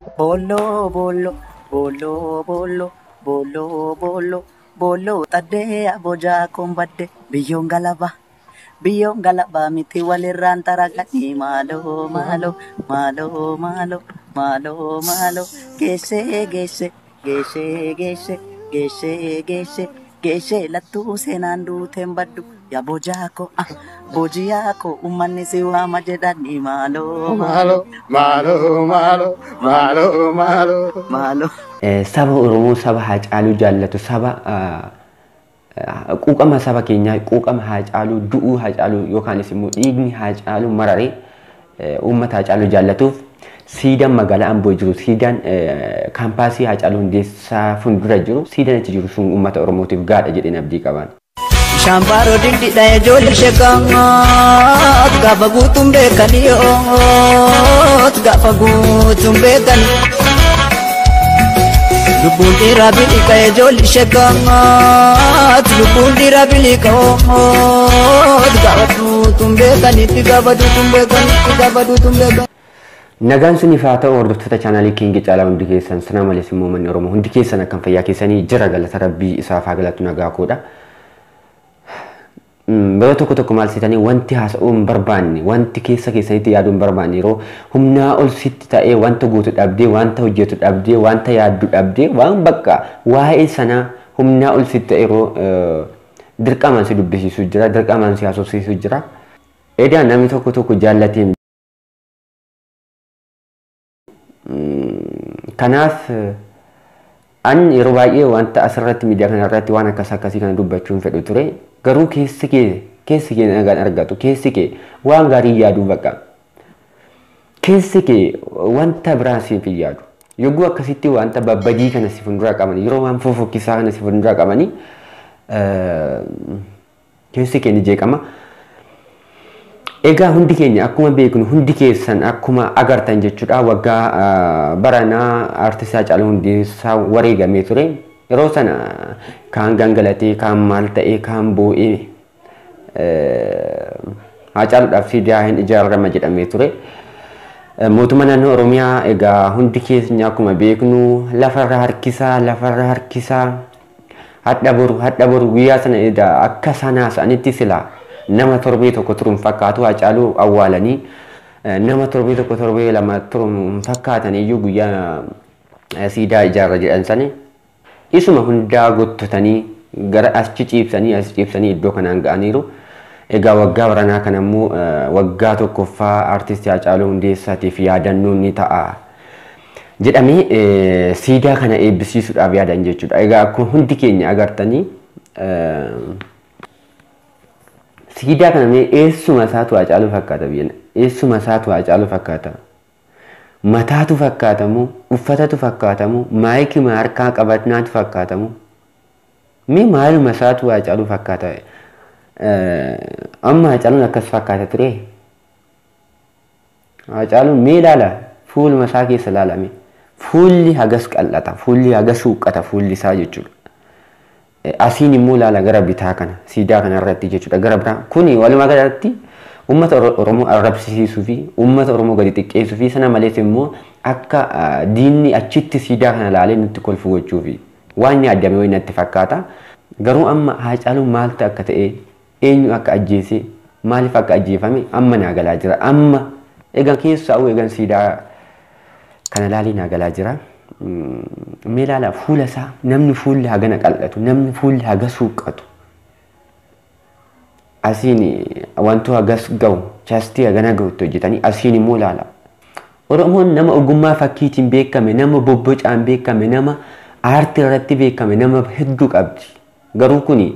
Booloo booloo booloo booloo booloo booloo booloo xaddee abojaa koon badde biyyoon galaba biyyoon galaba miti walirraan taraqanii maaloo maaloo maaloo maaloo maaloo maaloo geessee geessee geessee geessee geessee geessee geessee lattuu seenaan duuteen baddu yaa bojaako bojiyaako ummanni si waama jedhanii maaloo maaloo maaloo maaloo maaloo maaloo maaloo. Saba Oromoo, saba Haacaaluu jaallatu, saba quuqama saba keenyaa, quuqama Haacaaluu, du'uu Haacaaluu yookaanis immoo dhiigni Haacaaluu mararee uummata Haacaaluu jaallatuuf siidaan magaalaa Amboo jiru, siidaan kaampaasii Haacaaluu Hundeessaa fuuldura jiru, siidaan achi jiru sun uummata Oromootiif gaadha jedheen abdii qabaan. Shambaaroo dindidha ijoollee sheekaat gaafa guutuun beekanii gaafa guutuun beekanii. Lubbuun dhiiraa biliqa ijoollee sheekaat lubbuun dhiiraa biliqa gaafa duutuun beekanitti gaafa duutuun beekanitti gaafa duutuun beekanii. Nagaan siniif haa ta'u, hordoftoota chaanaalii Kiingi Caalaa hundi keessan, sana malees immoo manni Oromoo hundi keessan akkam, fayyaa keessanii? Jira, galata Rabbii isaaf haa galatu, nagaa koodha. Yeroo tokko tokko maal seetanii, wanti haasa'uu hin barbaanne, wanti keessa keessanitti yaaduu hin barbaanne, yeroo humnaa ol sitti ta'ee wanta gootu dhabdee, wanta hojjetu dhabdee, wanta yaaddu dhabdee, waan bakka waa'ee sanaa humnaa ol sitti ta'e yeroo dirqamaan si dubbisiisu jira, dirqamaan si haasofsiisu jira. Edaa namni tokko tokko jaallatee kanaaf an yeroo baay'ee wanta asirratti miidiyaa kanarratti waan akkas akkasii kana dubbachuu hin fedhu ture. Garuu keessi kee nagaan argatu, keessi kee waan gaarii yaaduu baqa. Keessi kee wanta biraa siif hin yaadu. Yogguu akkasitti wanta babbadii kana si fuuldura qaban, yeroo waan fofokkisaa kana si fuuldura qabanii, keessi kee ni jeeqama. Egaa hundi keenya akkuma beeknu, hundi keessan akkuma agartan jechuudha, waggaa baranaa aartistii Haacaaluu Hundeessaa wareegamee ture. Yeroo sana kaan gangalatee, kaan maal ta'ee, kaan boo'ee Haacaaluudhaaf siidaa hin ijaarama jedhamee ture. Mootummaa naannoo Oromiyaa egaa hundi keenya akkuma beeknu lafarra harkisaa, lafarra harkisaa, hadha boru, hadha boru guyyaa sana edaa akka sanaa sa'anitti silaa nama torbee tokko turuun fakkaatu Haacaaluu awwaalanii nama torbee tokko torbee lama turuun fakkaatan iyyuu guyyaa siidaa ijaarra jedhan sani isuma hundaa gottotanii gara achi ciibsanii as ciibsanii iddoo kanaan ga'aniiru. Egaa waggaa baranaa kana immoo waggaa tokkoffaa aartistii Haacaaluu Hundeessaatiif yaadannoon ni ta'a jedhamee siidaa kana eebbisiisuudhaaf yaadan jechuudha. Egaa akkuma hundi keenya agartanii siidaa kana mee eessuma isaatu Haacaaluu fakkaata biyya, eessuma isaatu Haacaaluu fakkaata? Mataatu fakkaatamu, uffatatu fakkaatamu, maayikii harkaa qabatnaatu fakkaatamu, mee maaluma isaatu Haacaaluu fakkaata? Amma Haacaaluun akkas fakkaata ture? Haacaaluun mee ilaala, fuuluma isaa keessa ilaalame, fuulli hagas qal'ata, fuulli hagas huqqata, fuulli isaa jechuudha. Asiin immoo ilaala gara bitaa kana, siidaa kana irratti jechuudha, gara biraa kuni walumaa galatti uummata Oromoo arrabsiisuu fi uummata Oromoo gadi xiqqeessuu fi sana malees immoo akka diinni achitti siidaa kana ilaalee nutti kolfu gochuu fi waan yaadame wayii natti fakkaata. Garuu amma Haacaaluun maaltu akka ta'e, eenyu akka ajjeese, maaliif akka ajjeefame amma naa galaa jira. Amma egaa keessaa eegan siidaa kana ilaalee naa galaa jira. Mee ilaala fuula isaa, namni fuulli hagana qal'atu, namni fuulli haga suuqqatu. Asiin wantoota hagas gahu, chastii hagana gahu itti hojjetanii, asiin immoo ilaala. Oromoon nama ogummaa fakkiitiin beekame, nama bobbocaan beekame, nama aartii irratti beekame, nama hedduu qabdi. Garuu kuni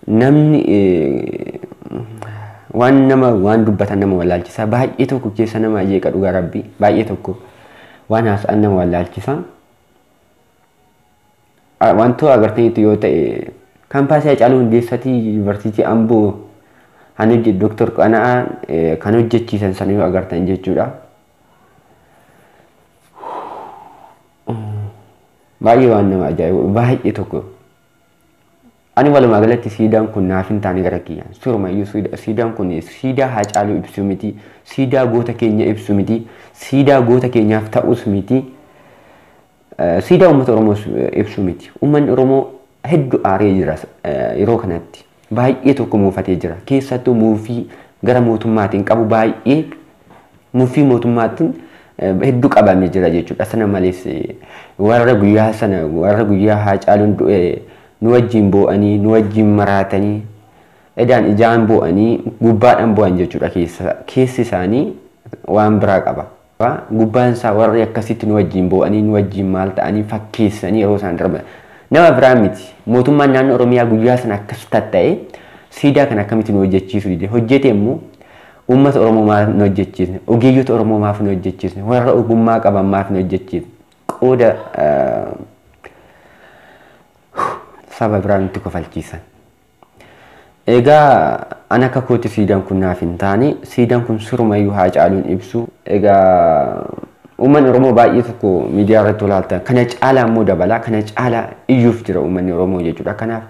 namni waan nama waan dubbatan nama wallaalchisa. Baay'ee tokko keessa nama jeeqa, dhugaa Rabbii, baay'ee tokko waan haasa'an nama wallaalchisa. Wantoota agartaniitu yoo ta'e, kaampaasii Haacaaluu Hundeessaatii Yuunivarsiitii Amboo kan hojjetu Dooktar Qana'aa kan hojjechiisan sana yoo agartan jechuudha. Baay'ee waan nama ajaa'ibu, baay'ee tokko. Ani walumaa galatti siidaan kun naaf hin taane gara kiyyaan. Sirumayyuu siidaan kun siidaa Haacaaluu ibsu miti, siidaa goota keenya ibsu miti, siidaa goota keenyaaf ta'us miti. Siidaa uummata Oromoo ibsu miti. Uummanni Oromoo hedduu aaree jira yeroo kanatti. Baay'ee tokko muufatee jira. Keessattuu muufii gara mootummaatiin qabu baay'ee muufii mootummaatiin hedduu qabamee jira jechuudha. Sana malees warra guyyaa sana warra guyyaa Haacaaluun du'e nu wajjin boo'anii nu wajjin maraatanii edaan ijaan boo'anii gubbaadhaan boo'an jechuudha. Keessi isaanii waan biraa qaba. Gubbaan isaa warri akkasitti nu wajjin boo'anii nu wajjin maal ta'anii fakkeessanii yeroo isaan darban. Nama biraa miti. Mootummaan naannoo Oromiyaa guyyaa sana akkas tatta'e siidaa kana akkamitti nu hojjechiisu dide. Hojjete immoo uummata Oromoo maaf nu hojjechiisne? Ogeeyyota Oromoo maaf nu hojjechiisne? Warra ogummaa qaban maaf nu hojjechiisne? Qooda saba biraa nutti kofalchiisan. Egaa an akka kootti siidaan kun naaf hin taane, siidaan kun sirumayyuu Haacaaluun ibsu. Egaa uummanni Oromoo baay'ee tokko miidiyaa irratti olaaltan kana caalaa immoo dabalaa kana caalaa iyyuuf jira uummanni Oromoo jechuudha. Kanaaf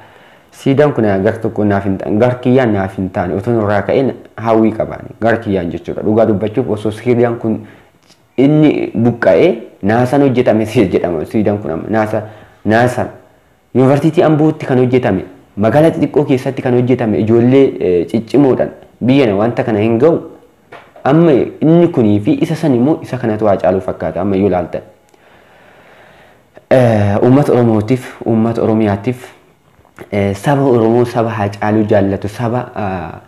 siidaan kun gar tokko naaf hin taane, gar kiyyaan naaf hin taane otoo nurraa ka'een hawwii qabaani gar kiyyaan jechuudha. Dhugaa dubbachuuf osoo siidaan kun inni buqqa'ee naasaan hojjetame jedhama siidaan kun amma naasaan yuunivarsiitii Ambootti kan hojjetame magaalaa xixiqqoo keessatti kan hojjetame ijoollee ciccimoodhaan biyya wanta kana hin ga'u. Amma inni kunii fi isa san immoo isa kanatu Haacaaluu fakkaata amma yoo ilaaltan. Uummata Oromootiif, uummata Oromiyaatiif, saba Oromoo saba Haacaaluu jaallatu, saba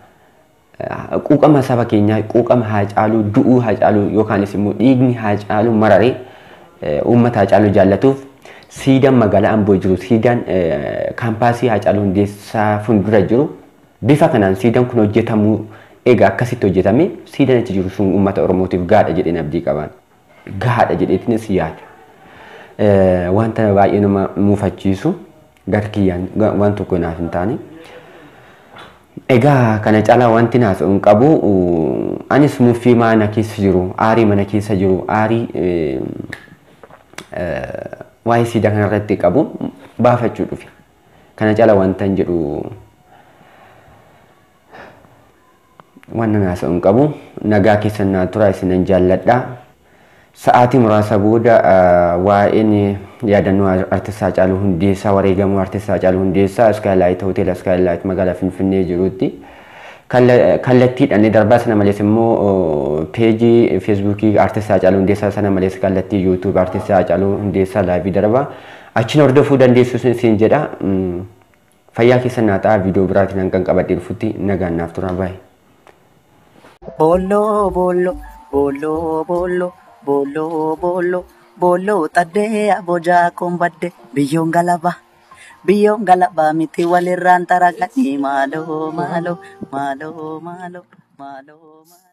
quuqama saba keenyaa, quuqama Haacaaluu, du'uu Haacaaluu yookaanis immoo dhiigni Haacaaluu mararee uummata Haacaaluu jaallatuuf siidaan magaalaa Amboo jiru, siidaan kaampaasii Haacaaluu Hundeessaa fuuldura jiru bifa kanaan siidaan kun hojjetamuu egaa akkasitti hojjetame siidaan achi jiru sun uummata Oromootiif gahaadha jedheen abdii qabaan. Gahaadha jedheetinis yaada. Wanta baay'ee nama muufachiisu gar kiyyaan waan tokko naaf hin taane. Egaa kana caalaa wanti naaf hin qabu anis muffii mana keessa jiru, aarii mana keessa jiru, aarii waa'ee siidaa kanarratti qabu baafachuu dhufe. Kana caalaa wanta hin jedhu waan naaf hin qabu. Nagaa keessan naa tura, isinan jaalladha. Sa'aatii muraasa booda waa'een yaadannoo Artist Haacaaluu Hundeessaa, wareegamuu Artist Haacaaluu Hundeessaa Iskaaylaayit Hoteela Iskaaylaayit magaalaa Finfinnee jirutti kallattiidhaan darbaa. Sana malees immoo peejii Feesbuukii Artist Haacaaluu Hundeessaa, sana malees kallattii YouTube Artist Haacaaluu Hundeessaa laayivii darbaa. Achiin hordofuu dandeessu siin jedha. Fayyaa keessan naa ta'a, viidiyoo biraatiin hanqan qabadhee dhufutti nagaan naaf tura, baay'ee. Booloo booloo booloo booloo booloo booloo booloo xaddee abojaa koon badde biyyoon galaba biyyoon galaba miti walirraan taraqanii maaloo maaloo maaloo maaloo maaloo.